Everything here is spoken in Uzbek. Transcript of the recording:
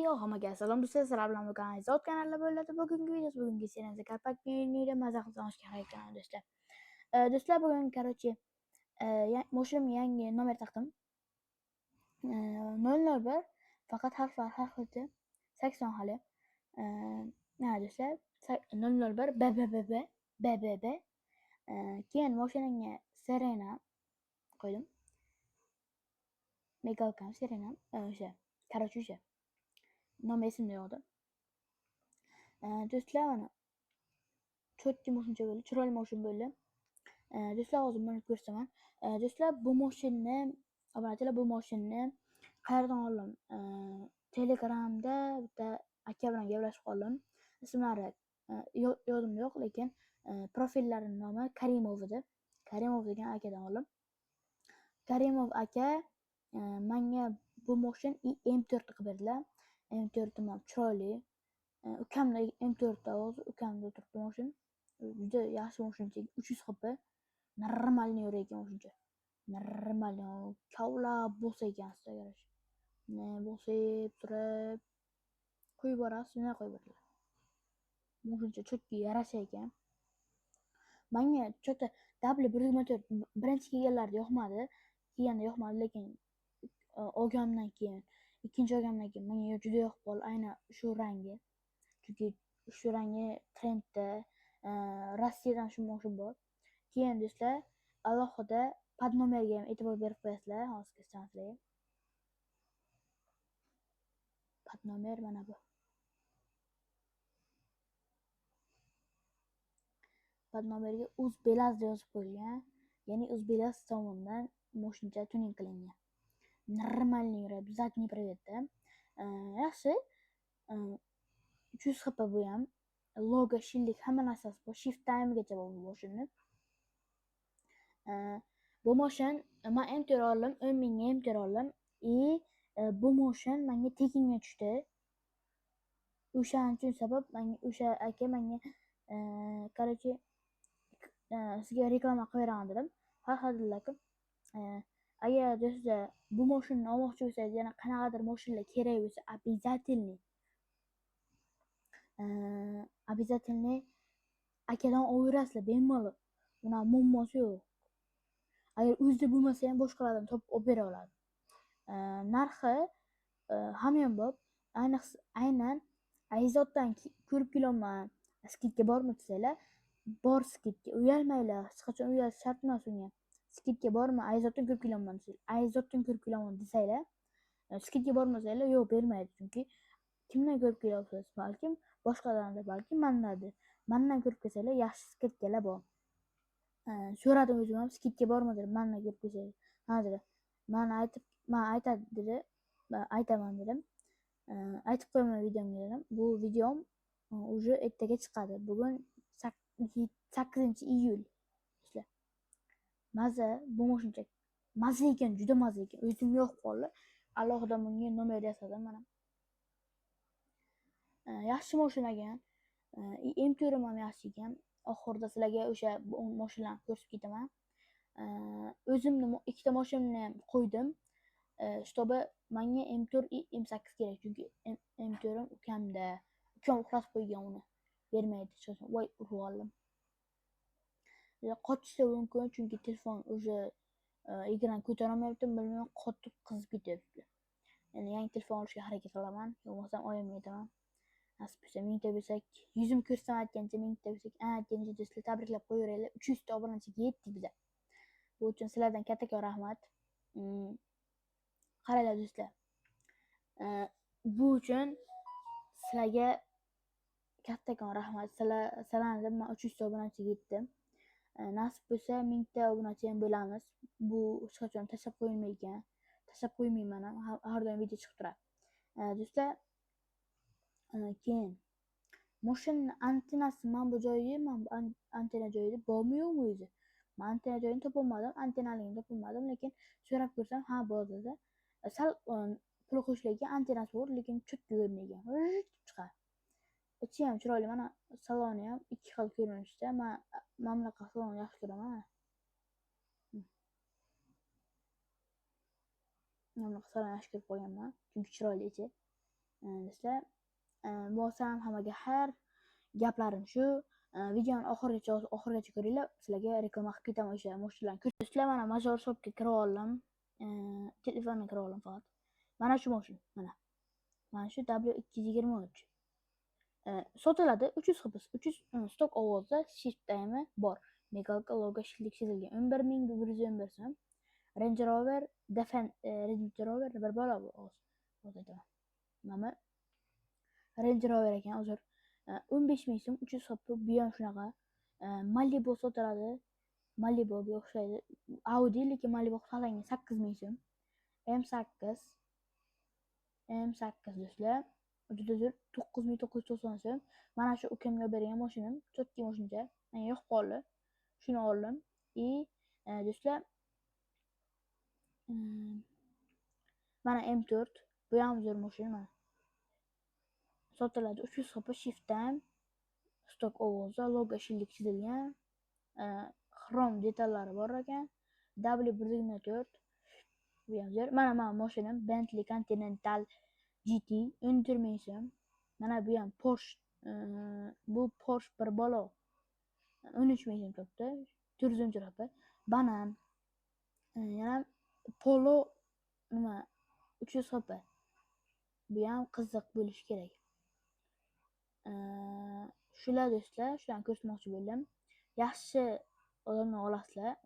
Yo, hammaga salom do'stlar, sizlar bilan bugun Aizot kanalida bo'ladi. Bugungi videosi, bugungi seriyamizda Karpak menuyida maza qilib harakat qilaman do'stlar. Do'stlar, bugun короче, moshinamga yangi nomer taqdim. 001 faqat harflar har xilcha 80 hali. Mana do'stlar, 001 B B B B B B B. Keyin moshinamga Serena qo'ydim. Megalkam Serena, o'sha, короче, o'sha. Nomi esimda yo'q edi. Do'stlar, mana cho'tki moshincha bo'ldi, chiroyli moshin bo'ldi. Do'stlar, hozir buni ko'rsataman. Do'stlar, bu moshinni, obunachilar, bu moshinni qayerdan oldim? Telegramda bitta aka bilan gaplashib qoldim. Ismlari yodimda yo'q, lekin profillarining nomi Karimov edi. Karimov degan akadan oldim. Karimov aka menga bu moshin M4 qilib berdilar. M4 ham chiroyli. Ukamda M4 da hozir ukamda o'tiribdi moshin. Juda yaxshi moshincha, 300 HP. Нормальный yurar ekan moshincha. Нормальный kavlab bo'lsa ekan sizlar. Ne bosib turib qo'yib borasiz, nima qo'yib boradilar. Moshincha cho'tki yarasha ekan. Menga cho'ta W124 birinchi kelganlarida yoqmadi. Kelganda yoqmadi, lekin olgandan keyin, ikkinchi olgandan keyin menga juda yoqib qoldi aynan shu rangi. Chunki shu rangi trendda, Rossiyadan shu moshin bor. Keyin do'stlar, alohida pod nomerga ham e'tibor berib qo'yasizlar. Hozir ko'rsataman sizlarga. Pod nomer mana bu. Pod nomerga Uzbelaz yozib qo'yilgan. Ya'ni Uzbelaz tomonidan moshincha tuning qilingan. Нормальный yuradi, задний приводda. Yaxshi. 300 HP bu ham. Logo, shillik, hamma narsasi bor. Shift timegacha bor bu moshinni. Bu moshin men M4 oldim, 10 mingga M4 oldim. Bu moshin menga tekinga tushdi. O'shaning uchun sabab menga o'sha aka menga короче, sizga reklama qilib beraman dedim. Ha, ha dedilar-ku. Agar do'stlar bu moshinni olmoqchi bo'lsangiz, yana qanaqadir moshinlar kerak bo'lsa, обязательно akadan olaverasizlar bemalol. Unaqa muammosi yo'q. Agar o'zida bo'lmasa ham boshqalardan topib olib bera oladi. Narxi hamyonbop. Ayniqsa aynan Aizotdan ko'rib kelyapman. Skidka bormi desanglar, bor skidka. Uyalmanglar, hech qachon uyalish shart emas unga. Skidka bormi? Aizotdan ko'rib kelyapman desanglar, Aizotdan ko'rib kelyapman desanglar, skidka bormasanglar, yo'q bermaydi. Chunki kimdan ko'rib kelyapsiz? Balkim boshqalardandir, balkim mandandir. Mandan ko'rib kelsanglar, yaxshi skidkalar bor. So'radim o'zim ham, skidka bormi dedim, mandan ko'rib kelsangiz. Ha dedi. Man aytib, man aytadi dedi. Man aytaman dedim. Aytib qo'yaman videomga dedim. Bu videom уже ertaga chiqadi. Bugun 8-iyul. Do'stlar. Maza bu moshincha. Maza ekan, juda maza ekan. O'zim yo'q qoldi. Alohida bunga nomer yasadim mana. Yaxshi mashina ekan. M4 ham yaxshi ekan. Oxirida sizlarga o'sha mashinalarni ko'rsatib ketaman. O'zimni ikkita mashinamni ham qo'ydim. Чтобы menga M4 и M8 kerak, chunki M4 ukamda. Ukam uxlatib qo'ygan uni. Bermaydi hech qachon. Voy, urib oldim. Qotishi mumkin, chunki telefon уже ekran ko'tarolmayapti, bilmayman, qotib qizib ketyapti. Endi yangi telefon olishga harakat qilaman, bo'lmasam oyimga aytaman. Nasib bo'lsa 1000 ta bo'lsak, yuzim ko'rsam aytgancha 1000 ta bo'lsak, aytgancha do'stlar tabriklab qo'yaveringlar. 300 ta obunachiga yetdik biza. Bu uchun sizlardan kattakon rahmat. Qaranglar do'stlar. Bu uchun sizlarga kattakon rahmat. Sizlarni deb men 300 ta obunachiga yetdim. Nasib bo'lsa 1000 ta obunachi ham bo'lamiz. Bu hech qachon tashlab qo'yilmaydigan. Tashlab qo'ymayman ham, har doim video chiqib turadi. Do'stlar, keyin moshinni antenasi mana bu joyi, mana bu antena joyida bormi yo'qmi o'zi? Men antena joyini topolmadim, antenaligini topolmadim, lekin so'rab ko'rsam, ha bor dedi. Sal pul qo'shilgan antenasi bor, lekin cho'tka ko'rinmagan. Deb chiqadi. Ichi ham chiroyli, mana saloni ham ikki xil ko'rinishda. Men mana bunaqa salonni yaxshi ko'raman. Mana bunaqa salonni yaxshi ko'rib qo'yganman, chunki chiroyli ichi. Do'stlar, bo'lsam hammaga xayr. Gaplarim shu. Videoni oxirigacha ko'ringlar. Sizlarga reklama qilib ketaman o'sha mashinalarni. Do'stlar, mana Major Shopga kirib oldim. Telefondan kirib oldim faqat. Mana shu mashina, mana. Mana shu W223. Sotiladi 300 xps, 300 stok ovozda, shift time bor. Мигалка, logo, shildik chizilgan. 11 111 so'm. Range Rover Defend, Range Rover bir balo bu hozir. Hozir aytaman. Mana Range Rover ekan, uzr. 15 000 so'm, 300 xp, bu ham shunaqa. Malibu sotiladi. Malibuga o'xshaydi. Audi, lekin Malibu saqlangan, 8000 so'm. M8, M8, do'stlar. Juda zo'r, 9990 so'm. Mana shu ukamga bergan mashinam, чёткий mashincha. Menga yoqib qoldi. Shuni oldim. И do'stlar, mana M4, bu ham zo'r mashina mana. Sotiladi 300 xp, shift time, stok ovozda, logo, shildik chizilgan. Xrom detallari bor ekan. W124, bu ham zo'r. Mana mashinam, Bentley Continental GT, 14 000 so'm. Mana bu ham Porsche, bu Porsche bir balo. 13 000 so'm turibdi. 413 xp. Banan. Yana Polo nima, 300 xp. Bu ham qiziq bo'lishi kerak. Shular, do'stlar, shularni ko'rsatmoqchi bo'ldim. Yaxshi odamdan olasizlar.